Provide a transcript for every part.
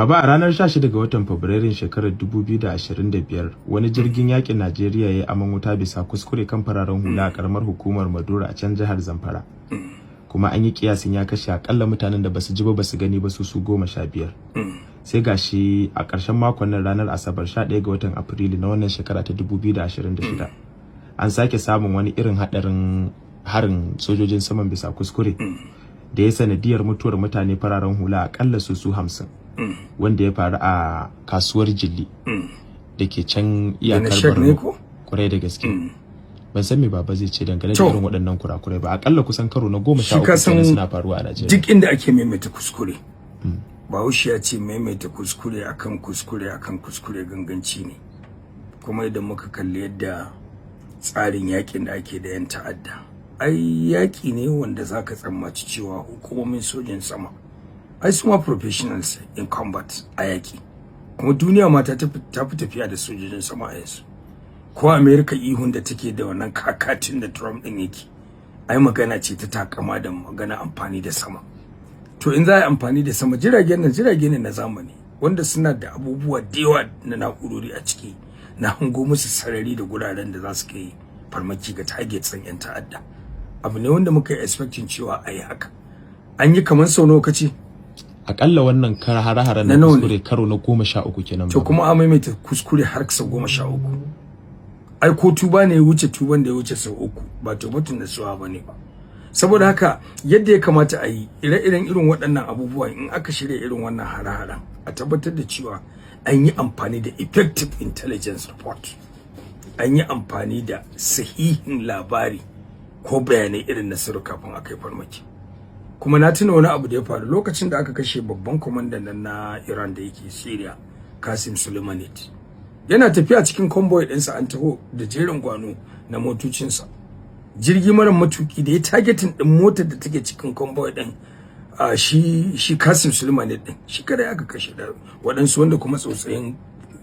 Baba, a ranar 16 ga watan Fabrairun shekarar 2025, wani jirgin yakin Najeriya ya yi aman wuta bisa kuskure kan fararen hula a karamar hukumar Madura a can jihar Zamfara. Kuma an yi kiyasin ya kashe akalla mutanen da basu ji ba basu gani ba su 15. Sai gashi a ƙarshen makon nan, ranar Asabar 11 ga watan Afrilu na wannan shekara ta 2026, an sake samun wani irin haɗarin harin sojojin saman bisa kuskure da ya sanadiyar mutuwar mutane fararen hula akalla su 50, wanda ya faru a kasuwar Jilli da ke can iyakar Borno. Kwarai da gaske. Ban san me Baba zai ce dangane da irin waɗannan kurakurai ba, akalla kusan karo na 13 kenan suna faruwa a Najeriya. Duk inda ake maimaita kuskure, Bahaushe ya ce maimaita kuskure akan kuskure akan kuskure ganganci ne. Kuma idan muka kalli yadda tsarin yakin da ake da yan ta'adda, ai yaki ne wanda zaka tsammaci cewa hukumomin sojin sama ai su ma professionals in combat a yaki. Kuma duniya ma ta fi tafiya da sojojin sama a yanzu. Ko America, ihun da take da wannan kakatin da Trump din yake, ai magana ce ta takama da magana amfani da sama. To, in za a yi amfani da sama, jiragen nan jirage ne na zamani wanda suna da abubuwa da yawa na na'urori a ciki na hango musu sarari da guraren da za su kai farmaki ga targets ɗin 'yan ta'adda. Abu ne wanda muka yi expecting cewa a yi haka. An yi kamar sau nawa kace? Akalla wannan hare-haren na kuskure karo na 13 kenan. To, kuma a maimaita kuskure har sau 13, ai ko tuba ne ya wuce tuban da ya wuce sau uku ba tubatun da suwa ba ne ba. Saboda haka, yadda ya kamata a yi ire-iren irin waɗannan abubuwa, in aka shirya irin wannan hare-haren, a tabbatar da cewa an yi amfani da effective intelligence report, an yi amfani da sahihin labari ko bayanai irin na sirri kafin a kai farmaki. Kuma na tuna wani abu da ya faru lokacin da aka kashe babban kwamandan nan na Iran da yake Syria, Qasim Soleimani. Yana tafiya cikin convoy ɗinsa, an taho da jerin gwano na motocinsa, jirgi mara matuki da ya targeting ɗin motar da take cikin convoy ɗin shi Qasim Soleimani ɗin, shi kada aka kashe da waɗansu wanda kuma tsautsayin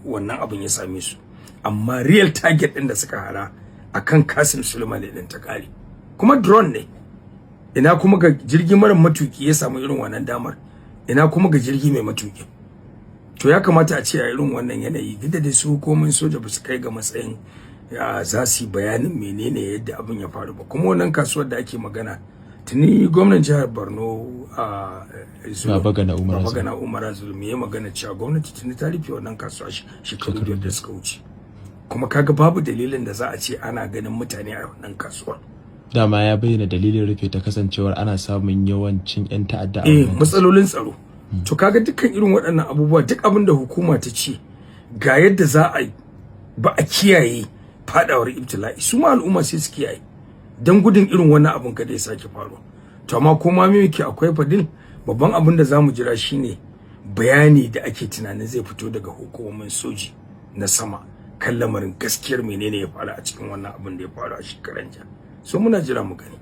wannan abin ya same su. Amma real target ɗin da suka hara akan Qasim Soleimani ɗin ta kare. Kuma drone ne. Ina kuma ga jirgi mara matuki ya samu irin wannan damar, ina kuma ga jirgi mai matuki? To, ya kamata a ce a irin wannan yanayi, duk da dai su hukumomin soja ba su kai ga matsayin ya za su yi bayanin menene yadda abin ya faru ba. Kuma wannan kasuwar da ake magana, tuni gwamnan jihar Borno a Babagana Umar. Babagana Umar Zulum ya magana cewa gwamnati tuni ta rufe wannan kasuwa shekaru 5 da suka wuce. Kuma kaga babu dalilin da za a ce ana ganin mutane a wannan kasuwar. Dama ya bayyana dalilin rufe ta, kasancewar ana samun yawancin 'yan ta'adda a wannan matsalolin tsaro. To, kaga dukkan irin waɗannan abubuwa, duk abin da hukuma ta ce ga yadda za a ba a kiyaye fadawar ibtila'i, su ma al'umma sai su kiyaye don gudun irin wannan abun kada ya sake faruwa. To, amma ko ma me yake akwai, Fadil, babban abin da zamu jira shine bayani da ake tunanin zai fito daga hukumomin soji na sama kan lamarin gaskiyar menene ya faru a cikin wannan abin da ya faru a shekaran jiya. So muna jira mu gani.